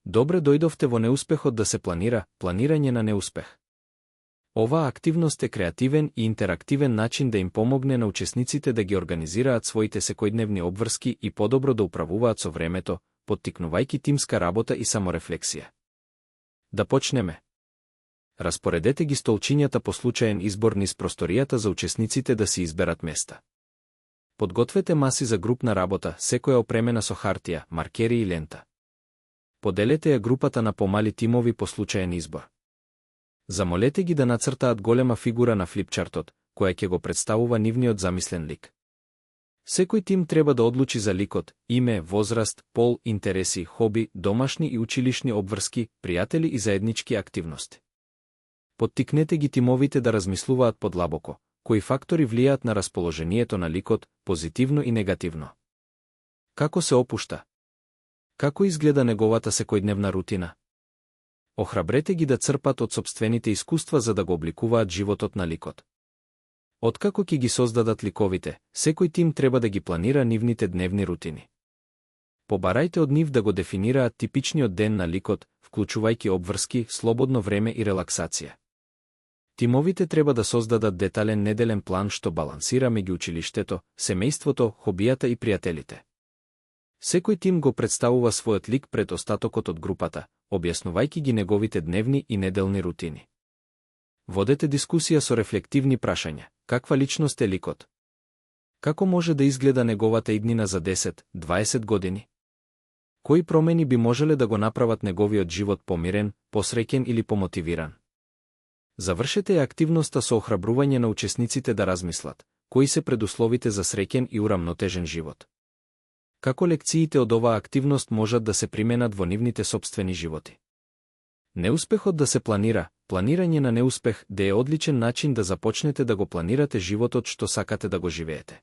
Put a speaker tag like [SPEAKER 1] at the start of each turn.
[SPEAKER 1] Добре дојдовте во неуспехот да се планира, планирање на неуспех. Оваа активност е креативен и интерактивен начин да им помогне на учесниците да ги организираат своите секојдневни обврски и подобро да управуваат со времето, поттикнувајќи тимска работа и саморефлексија. Да почнеме. Распоредете ги столчињата по случаен избор низ просторијата за учесниците да си изберат места. Подгответе маси за групна работа, секоја опремена со хартија, маркери и лента. Поделете ја групата на помали тимови по случаен избор. Замолете ги да нацртаат голема фигура на флипчартот, која ќе го представува нивниот замислен лик. Секој тим треба да одлучи за ликот, име, возраст, пол, интереси, хоби, домашни и училишни обврски, пријатели и заеднички активности. Поттикнете ги тимовите да размислуваат подлабоко, кои фактори влијаат на расположението на ликот, позитивно и негативно. Како се опушта? Како изгледа неговата секојдневна рутина? Охрабрете ги да црпат од сопствените искуства за да го обликуваат животот на ликот. Откако ќе ги создадат ликовите, секој тим треба да ги планира нивните дневни рутини. Побарајте од нив да го дефинираат типичниот ден на ликот, вклучувајќи обврски, слободно време и релаксација. Тимовите треба да создадат детален неделен план што балансира меѓу училиштето, семејството, хобијата и пријателите. Секој тим го представува својот лик пред остатокот од групата, објаснувајќи ги неговите дневни и неделни рутини. Водете дискусија со рефлективни прашања. Каква личност е ликот? Како може да изгледа неговата иднина за 10-20 години? Кои промени би можеле да го направат неговиот живот помирен, посреќен или помотивиран? Завршете ја активноста со охрабрување на учесниците да размислат, кои се предусловите за среќен и урамнотежен живот. Како лекциите од оваа активност можат да се применат во нивните сопствени животи? Неуспехот да се планира, планирање на неуспех да е одличен начин да започнете да го планирате животот што сакате да го живеете.